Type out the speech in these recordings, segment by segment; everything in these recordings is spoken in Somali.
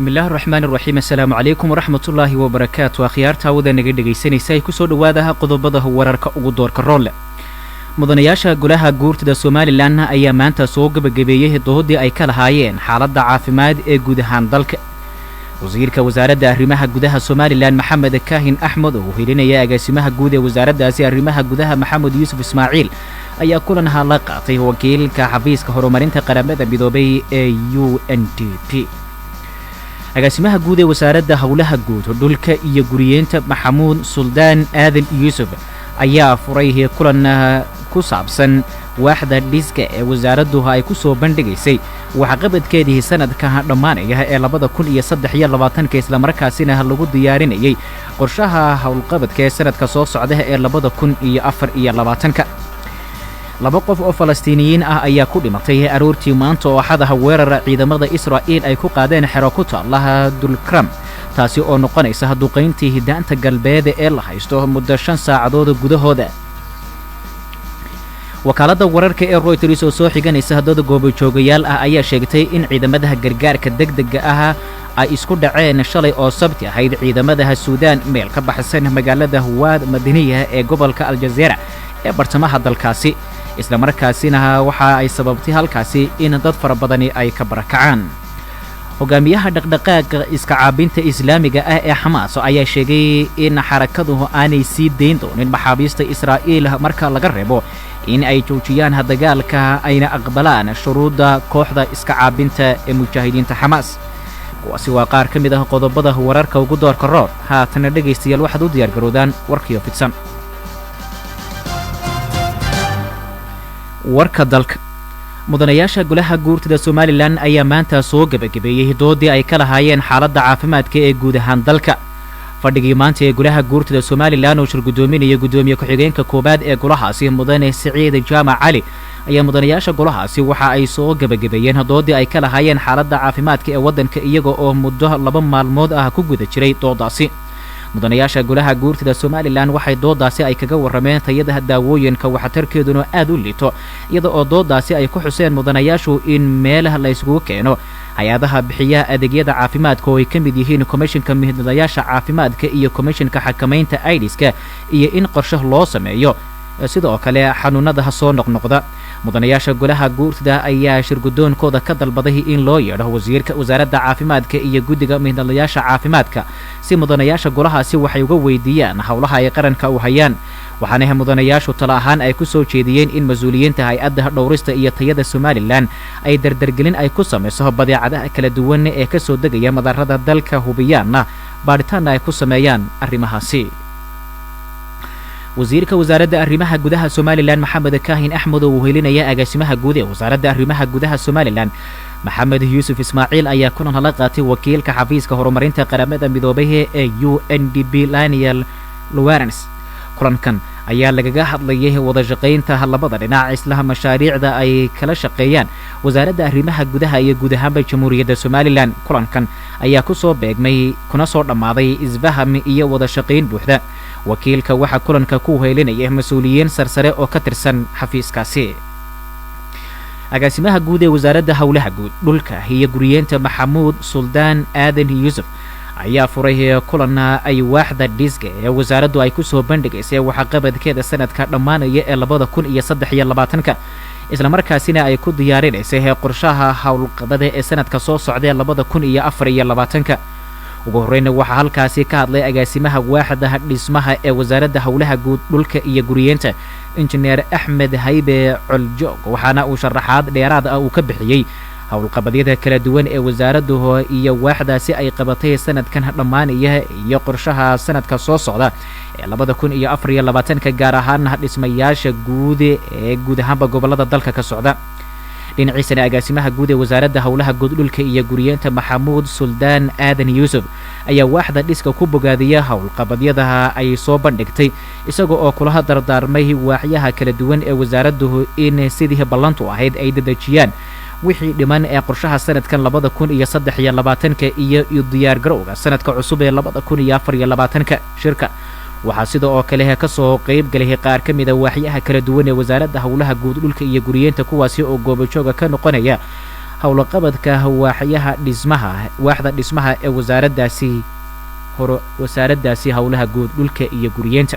Bismillahi raxmaan raxiim. Assalaamu calaykum waraxmatullaahi wabarakaatu. Akhyaarta hawada naga dhegaysanaysa ay kusoo dhowaadaha qodobada wararka ugu doorka roonle. Mudanayaasha Golaha Guurtida Somalilan ayaa maanta soo gebagabeeyey doodii ay ka lahaayeen xaaladda caafimaad ee guud ahaan dalka. Wasiirka Wasaaradda Arrimaha Gudaha Somalilan, Maxamed Kaahin Axmed, oo helinaya agaasimaha guud ee wasaaraddaasi arrimaha gudaha, Maxamed Yuusuf Ismaaciil, ayaa kulan la qaatay wakiilka xafiiska horumarinta Qaramada Midoobay ee UNDP. Agaasimaha guud ee Wasaaradda Howlaha Guud, Dhulka iyo Guriyeenta, Maxamuud Suldaan Aadan Yuusuf, ayaa furay kulan ku saabsan waaxda dhiska ee wasaaraddu ay ku soo bandhigaysay waxqabadkeedii sanadka dhammaanaya ee 2023-ka, islamarkaasina lagu diyaarinayay qorshaha howlqabadka ee sanadka soo socda ee 2024-ka. Laba qof oo Falastiiniyiin ah ayaa ku dhimatay aroortii maanta oo Axadaha weerara ciidamada Israa'iil ay ku qaadeen xero ku taallaha Dulkram, taasi oo noqonaysa duqayntii Daanta Galbeed ee la haysto muddo 5 saacadood gudahooda. Wakaaladda wararka ee Royters oo soo xiganaysa dad goobajoogayaal ah ayaa sheegtay in ciidamadaha gargaarka degdega ah ay isku dhaceen shalay oo Sabti ahayd ciidamadaha Suudaan meel ka baxsan magaalada Waad Madaniya ee gobolka Aljazeera ee bartamaha dalkaasi, islamarkaasina waxa ay sababtay halkaasi in dad fara badani ay ka barakacaan. Hogaamiyaha dhaqdhaqaaqa iska caabinta Islaamiga ah ee Xamaas ayaa sheegay in xarakadu aanay sii dayn doonin maxaabiista Israa'iil marka laga reebo in ay joojiyaan dagaalka ayna aqbalaan shuruudda kooxda iska caabinta ee mujaahidiinta Xamaas. Kuwaasi waa qaar ka mid ah qodobada wararka ugu doorka roor. Haatana, dhegaystayaal, waxaad u diyaargaroodaan warkiyo fidsan. Warka dalka. Mudanayaasha Golaha Guurtida Somalilan ayaa maanta soo gebagabeeyey doodii ay ka lahaayeen xaaladda caafimaadka ee guud ahaan dalka. Fadhigii maanta ee Golaha Guurtida Somalilan oo shir guddoominaya guddoomiye ku-xigeenka koowaad ee golahaasi, Mudane Siciid Jaamac Cali, ayaa mudanayaasha golahaasi waxa ay soo gebagabeeyeen doodii ay ka lahaayeen xaaladda caafimaadka ee waddanka, iyaga oo muddo 2 maalmood ah ku guda jiray doodaasi. Mudanayaasha Golaha Guurtida Somalilan waxay doodaasi ay kaga warrameen tayada daawooyinka waxtarkeeduna aad u liito, iyada oo doodaasi ay ku xuseen mudanayaashu in meelaha la yskugu keeno hay-adaha bixiya adeegyada caafimaadka oo ay ka mid yihiin Komishinka Mihnadayaasha Caafimaadka iyo Komishinka Xakamaynta Aidiska, iyo in qorshe loo sameeyo sidoo kale xanuunada soo noqnoqda. Mudanayaasha Golaha Guurtida ayaa shirgudoonkooda ka dalbaday in loo yeedho wasiirka wasaaradda caafimaadka iyo guddiga mihnadlayaasha caafimaadka si mudanayaasha golahaasi waxay uga weydiiyaan howlaha ay qaranka u hayaan. Waxaana mudanayaashu talo ahaan ay ku soo jeediyeen in mas-uuliyiinta hay-adda dhowrista iyo tayada Somalilan ay dardargelin ay ku samayso badeecadaha kala duwan ee kasoo degaya madarada dalka, hubiyaanna baadhitaanna ay ku sameeyaan arrimahaasi. Wasiirka Wasaaradda Arrimaha Gudaha Somalilan, Maxamed Kaahin Axmed, oo uu helinaya agaasimaha guud ee Wasaaradda Arrimaha Gudaha Somalilan, Maxamed Yuusuf Ismaaciil, ayaa kulan hala qaatay wakiilka xafiiska horumarinta Qaramada Midoobay ee UNDP, Laniel Lawrence. Kulankan ayaa lagaga hadlayay wada shaqaynta labada dhinac, islaha mashaariicda ay kala shaqeeyaan Wasaaradda Arrimaha Gudaha iyo guud ahaanba Jamhuuriyadda Somalilan. Kulankan ayaa ku soo beegmay kuna soo dhammaaday isfaham iyo wada shaqayn buuxda. Wakiilka waxaa kulanka ku heelinaya mas-uuliyiin sarsare oo ka tirsan xafiiskaasi. Agaasimaha guud ee Wasaaradda Howlaha Guud, Dhulka iyo Guriyeenta, Maxamuud Suldaan Aadan Yuusuf, ayaa furay kulan ay waaxda dhiska ee wasaaraddu ay ku soo bandhigaysay waxqabadkeeda sanadka dhammaanaya ee 2023-ka, islamarkaasina ay ku diyaarinaysay qorshaha howlqabada ee sanadka soo socdaee 2024-ka. Ugu horreyna waxaa halkaasi ka hadlay agaasimaha waaxda dhismaha ee Wasaaradda Howlaha Guud, Dhulka iyo Guriyeenta, Injineer Axmed Haybe Coljoog, waxaana uu sharaxaad dheeraad ah uu ka bixiyey howlqabadyada kala duwan ee wasaaraddu iyo waaxdaasi ay qabatay sanadkan dhammaanaya iyo qorshaha sanadka soo socda ee 2024-ka, gaar ahaan dhismayaasha guud ee guud ahaanba gobollada dalka ka socda. Dhinaciisana, agaasimaha guud ee Wasaaradda Howlaha Guud, Dhulka iyo Guriyeenta, Maxamuud Suldaan Aadan Yuusuf, ayaa waaxda dhiska ku bogaadiya howlqabadyada ay soo bandhigtay, isaga oo kula dardaarmay waaxyaha kala duwan ee wasaaraddu in sidii ballantu ahayd ay dedejiyaan wixii dhiman ee qorshaha sanadkan 2023-ka iyo diyaargarowga sanadka cusub ee 2024-ka. Shirka waxaa sida oo kale ka soo qayb galay qaar ka mida waaxyaha kala duwan ee Wasaaradda Howlaha Guud, Dhulka iyo Guriyeenta, kuwaasi oo goobajooga ka noqonaya. Howlaqabadka waaxyaha dhismaha, waaxda dhismaha ee wasaaraddaasi hor, Wasaaraddaasi Howlaha Guud, Dhulka iyo Guriyeenta.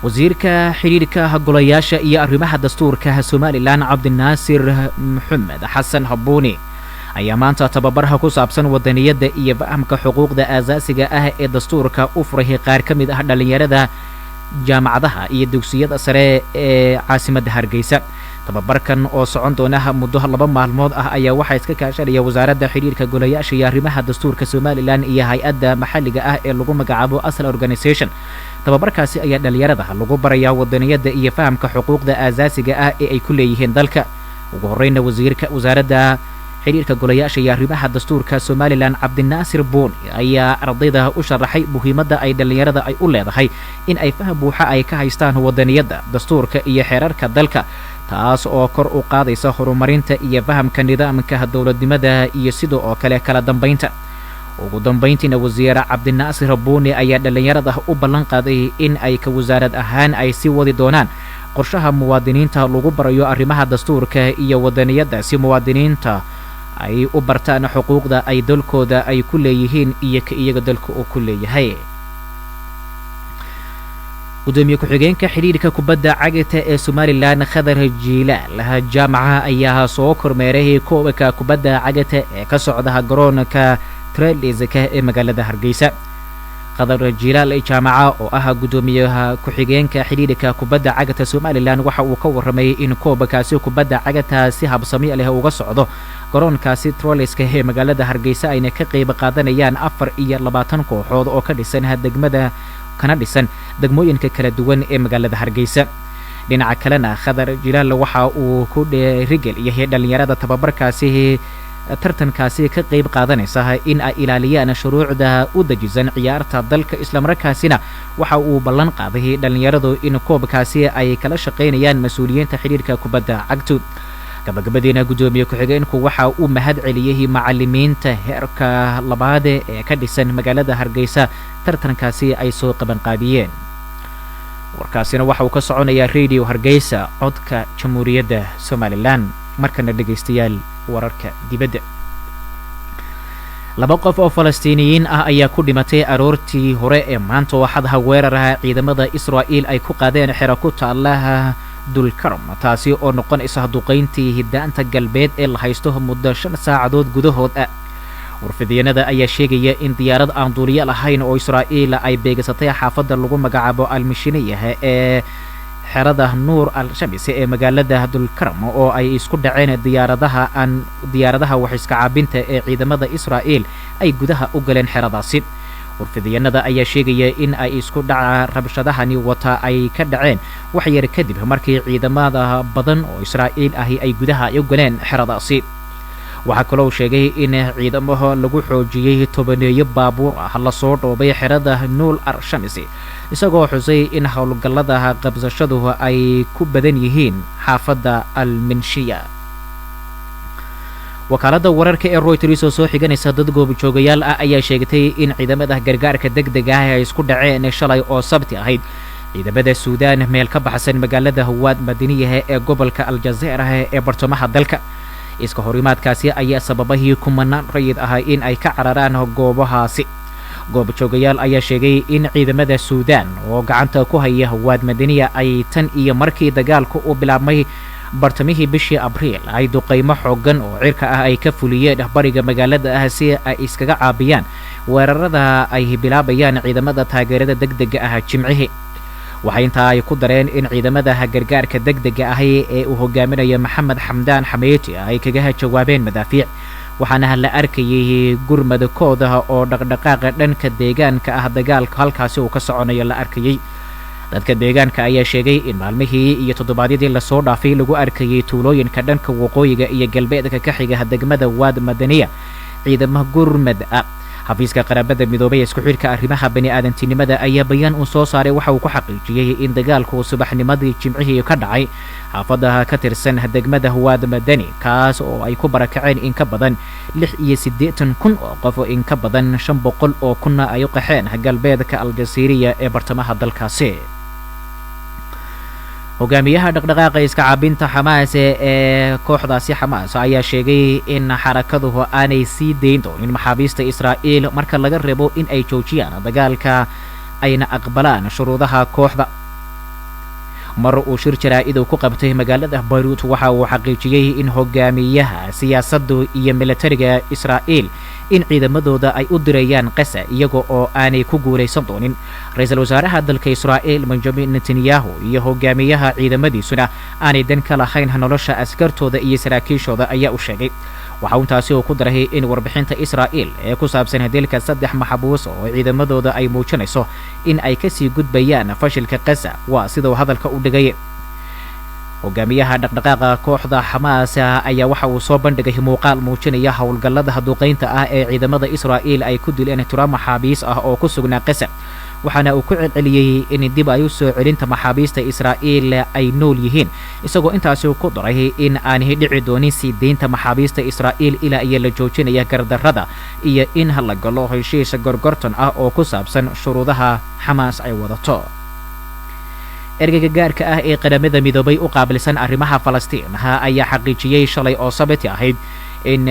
Wasiirka Xidhiirka Golayaasha iyo Arrimaha Dastuurka Somaliland, Cabdinaasir Maxamed Xasan Habuuni, ayaa maanta tababaraha ku saabsan wadaniyadda iyo fahamka xuquuqda aasaasiga ah ee dastuurka u furay qaar ka mid ah dhallinyarada jaamacadaha iyo dugsiyada sare ee caasimadda Hargeysa. Tababarkan oo socon doona muddo 2 maalmood ah ayaa waxaa iska kaashanaya Wasaaradda Xidhiirka Golayaasha iyo Arrimaha Dastuurka Somaliland iyo hay-adda maxalliga ah ee lagu magacaabo Asal Organization. Tababarkaasi ayaa dhalinyarada lagu barayaa wadaniyadda iyo fahamka xuquuqda aasaasiga ah ee ay ku leeyihiin dalka. Ugu horreyna, wasiirka Wasaaradda Xidhiirka Golayaasha iyo Arrimaha Dastuurka Somaliland, Cabdinaasir Buuni, ayaa ardayda u sharaxay muhiimadda ay dhallinyarada ay u leedahay in ay faham buuxa ay ka haystaan wadaniyadda, dastuurka iyo xeerarka dalka, taas oo kor u qaadaysa horumarinta iyo fahamka nidaamka dowladnimada iyo sidoo oo kale kala dambaynta. Ugu dambayntiina, Wasiir Cabdinaasir Buuni ayaa dhallinyarada u ballan qaaday in ay ka wasaarad ahaan ay sii wadi doonaan qorshaha muwaadiniinta lagu barayo arrimaha dastuurka iyo wadaniyadda, si muwaadiniinta ay u bartaan xuquuqda ay dalkooda ay ku leeyihiin iyo ka iyaga dalka uu ku leeyahay. Gudoomiye ku-xigeenka xidhiirka kubadda cagta ee Somaliland, Khadar Jiilaal Jaamaca, ayaa soo kormeeray koobka kubadda cagta ee ka socda garoonka Treliska ee magaalada Hargeysa. Khadar Jiilaal Jaamaca, oo ah guddoomiyaha ku-xigeenka xidhiirka kubadda cagta Somaliland, waxa uu ka warramay in koobkaasi kubadda cagta si habsami leh uga socdo garoonkaasi Troliska ee magaalada Hargeysa, ayna ka qeyb qaadanayaan 24 kooxood oo ka dhisan degmada kana dhisan degmooyinka kala duwan ee magaalada Hargeysa. Dhinaca kalena, Khadar Jilaal waxa uu ku dhiirigeliyay dhalinyarada tababarkaasi tartankaasi ka qeyb qaadanaysa in ay ilaaliyaan shuruucda u dejisan ciyaarta dalka, islamarkaasina waxa uu ballan qaaday dhalinyaradu in koobkaasi ay kala shaqaynayaan mas-uuliyiinta xidhiirka kubadda cagtu. Gabagabadiina, guddoomiye ku-xigeenku waxa uu mahad celiyey macalimiinta heerka labaad ee ka dhisan magaalada Hargeysa tartankaasi ay soo qabanqaabiyeen. Warkaasina waxa uu ka soconayaa Radio Hargeysa, codka Jamhuuriyadda Somaliland. Markana dhegaystayaal, wararka dibadda. Laba qof oo Falastiiniyiin ah ayaa ku dhimatay aroortii hore ee maanta oo Axadaha weeraraha ciidamada Israa'iil ay ku qaadeen xero ku taalaha Dulkaram, taasi oo noqonaysa duqayntii hidaanta galbeed ee la haysto muddo 5 saacadood gudahood ah. Warfidyanada ayaa sheegaya in diyaarad aan duuliyo lahayn oo Israa'iil ay beegsatay xaafadda lagu magacaabo Almishiniyah ee xerada Nuur al Shamis ee magaalada Dulkaram, oo ay isku dhaceen diyaaradaha aan diyaaradaha wax iska caabinta ee ciidamada Israa'iil ay gudaha u galeen xeradaasi. Warfidyanada ayaa sheegaya in ay isku dhaca rabshadahani wata ay ka dhaceen wax yar kadib markii ciidamada badan oo Israa'iil ahi ay gudaha u galeen xeradaasi. Waxaa kaloo sheegay in ciidamaha lagu xoojiyey tobaneeyo baabuur ah lasoo dhoobay xerada Nuul Arshamisi, isagoo xusay in howlgallada qabsashadu ay ku badan yihiin xaafadda Alminshiya. Wakaaladda wararka ee Reuters oo soo xiganaysa dad goobjoogayaal ah ayaa sheegtay in ciidamada gargaarka deg deg ah ay isku dhaceen shalay oo Sabti ahayd ciidamada Suudaan meel ka baxsan magaalada Hawaad Madaniyaha ee gobolka Aljazeera ee bartamaha dalka. Iska horimaadkaasi ayaa sababay kumanaan rayid ah in ay ka cararaan goobahaasi. Goobjoogayaal ayaa sheegay in ciidamada Suudaan oo gacanta ku haya Hawaad Madaniya ay tan iyo markii dagaalku uu bilaabmay bartamihii bishii Abriil ay duqaymo xooggan oo cirka ah ay ka fuliyeen bariga magaalada ah, si ay iskaga caabiyaan weerarada ay bilaabayaan ciidamada taageerada degdega ah Jimcihii. Waxay intaa ay ku dareen in ciidamada gargaarka degdega ahi ee uu hogaaminayo Maxamed Xamdaan Xameyti ay kaga jawaabeen madaafiic, waxaana la arkayay gurmadkooda oo dhaqdhaqaaqa dhanka deegaanka ah dagaalka halkaasi uu ka soconayo la arkayay. Dadka deegaanka ayaa sheegay in maalmihii iyo toddobaadyadii lasoo dhaafay lagu arkayay tuulooyinka dhanka waqooyiga iyo galbeedka ka xiga degmada Waad Madaniya ciidamo gurmad ah. Xafiiska Qaramada Midoobay ee isku xidhka arrimaha bani aadantinimada ayaa bayaan uu soo saaray waxa uu ku xaqiijiyey in dagaalku subaxnimadii Jimcihii ka dhacay xaafadaha ka tirsan degmada Waad Madani, kaas oo ay ku barakaceen in ka badan 86,000 oo qof oo in ka badan 500 oo kunna ay u qaxeen galbeedka Aljasiiriya ee bartamaha dalkaasi. Hogaamiyaha dhaqdhaqaaqa iska caabinta Xamaas ee kooxdaasi Xamaas ayaa sheegay in xarakaduhu aanay sii dayn doonin maxaabiista Israa'iil marka laga reebo in ay joojiyaan dagaalka ayna aqbalaan shuruudaha kooxda. Mar uu shir jaraa-id ku qabtay magaalada Bayruut, waxa uu xaqiijiyey in hogaamiyaha siyaasaddu iyo militariga Israa'iil in ciidamadooda ay u dirayaan Qasa, iyaga oo aanay ku guulaysan doonin. Ra-iisul wasaaraha dalka Israa'iil Benjamin Netanyahu iyo hogaamiyaha ciidamadiisuna aanay dan ka lahayn nolosha askartooda iyo saraakiishooda, ayaa u sheegay. Waxa intaasi uu ku daray in warbixinta Israa'iil ee ku saabsan dilka saddex maxbuus oo ciidamadooda ay muujinayso in ay kasii gudbayaan fashilka Qasa, waa sida uu hadalka u dhigay. Hogaamiyaha dhaqdhaqaaqa kooxda Xamaas ayaa waxa uu soo bandhigay muuqaal muujinaya howlgallada duqaynta ah ee ciidamada Israa'iil ay ku dileen tiro maxaabiis ah oo ku sugnaa Qasa, waxaana uu ku celceliyey in dib ay u soo celinta maxaabiista Israa'iil ay nool yihiin, isagoo intaasi ku daray in aanay dhici doonin sii deynta maxaabiista Israa'iil ilaa iyo la joojinaya gardarrada iyo in la galo heshiis gorgorton ah oo ku saabsan shuruudaha Xamaas ay wadato. Ergeyga gaarka ah ee Qaramada Midoobay u qaabilsan arrimaha Falastiin ayaa xaqiijiyey shalay oo Sabti ahayd in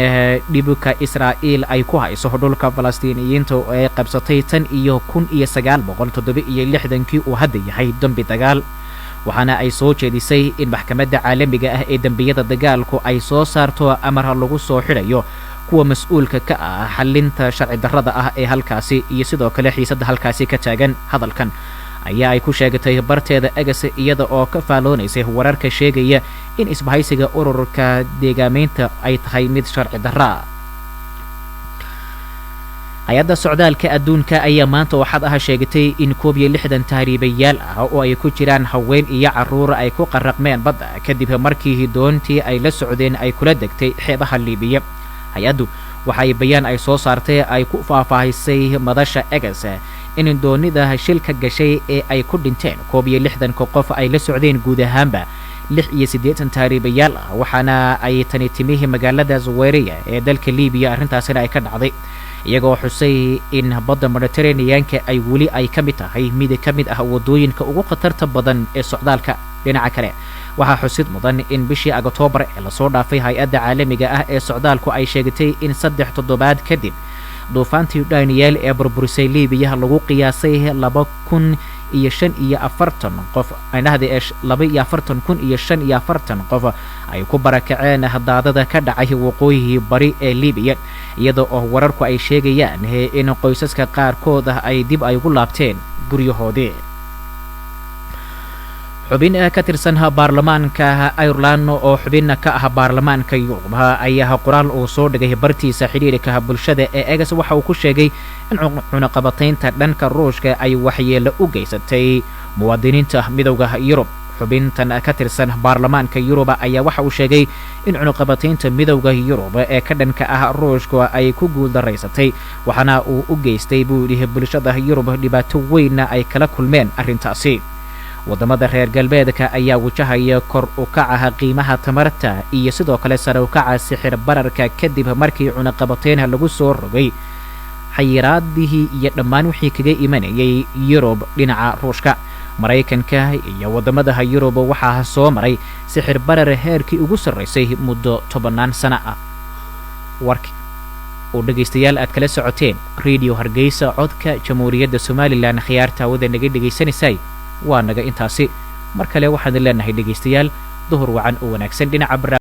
dhibka Israa'iil ay ku hayso dhulka Falastiiniyiinta ee qabsatay tan iyo 1967-kii uu hadda yahay dembi dagaal, waxaana ay soo jeedisay in Maxkamadda Caalamiga ah ee Dembiyada Dagaalku ay soo saarto amar lagu soo xidhayo kuwa mas-uulka ka ah xallinta sharci darrada ah ee halkaasi iyo sidoo kale xiisadda halkaasi ka taagan. Hadalkan ayaa ay ku sheegatay barteeda X, iyada oo ka faaloonaysay wararka sheegaya in isbahaysiga ururka deegaameynta ay tahay mid sharci darraa. Hay-adda Socdaalka Adduunka ayaa maanta waxaad aha sheegatay in 61 tahriibayaal ah oo ay ku jiraan haween iyo carruur ay ku qaraqmeen badda kadib markii doontii ay la socdeen ay kula degtay xeebaha Liibiya. Hay-addu waxay bayaan ay soo saartay ay ku faahfaahisay madasha X in doonida shilka gashay ee ay ku dhinteen 61-ka qof ay la socdeen guud ahaanba 86 tahriibayaal ah, waxaana ay tani timihii magaalada Zuweriya ee dalka Liibiya arrintaasina ay ka dhacday, iyagoo xusay in badda Mediterraneanka ay weli ay ka mid tahay mid ka mid ah waddooyinka ugu khatarta badan ee socdaalka. Dhinaca kale, waxaa xusid mudan in bishii Oktoobar ee lasoo dhaafay hay-adda caalamiga ah ee socdaalku ay sheegatay in 3 toddobaad kadib duufaantii Daniel ee burburisay Liibiya lagu qiyaasay 2045 qof, indhahda ee 42045 qof ay ku barakaceen daadada ka dhacay waqooyigii bari ee Liibiya, iyada oo wararku ay sheegayaan in qoysaska qaarkood ah ay dib ay ugu laabteen guryahoodii. Xubin ka tirsan baarlamaanka Ireland oo xubin ka ah baarlamaanka Yurub ayaa qoraal uu soo dhigay bartiisa xidhiirka bulshada ee X waxa uu ku sheegay in cunaqabataynta dhanka Ruushka ay waxyeelo u geysatay muwaadiniinta Midowda Yurub. Xubintan ka tirsan baarlamaanka Yurub ayaa waxa uu sheegay in cunaqabataynta Midowda Yurub ee ka dhanka ah Ruushka ay ku guuldaraysatay, waxaana uu u geystay, buu yidhi, bulshada Yurub dhibaato weynna ay kala kulmeen arrintaasi. Waddamada reer galbeedka ayaa wajahaya kor u kacaha qiimaha tamarta iyo sidoo kale sare u kaca sixir bararka kadib markii cunaqabateynha lagu soo rogay xayiraadihii iyo dhammaan wixii kaga imanayay Yurub dhinaca Ruushka. Maraykanka iyo waddamadaha Yurub waxaa soo maray sixir barar heerkii ugu sarraysay muddo tobannaan sano ah. Warki oo dhegaystayaal aad kala socoteen Radio Hargeysa, codka Jamhuuriyadda Somaliland, khiyaarta hawada naga dhegaysanaysay, waa naga intaasi. Mar kale waxaan leenahay, dhegaystayaal, duhur wacan oo wanaagsan dhinaca.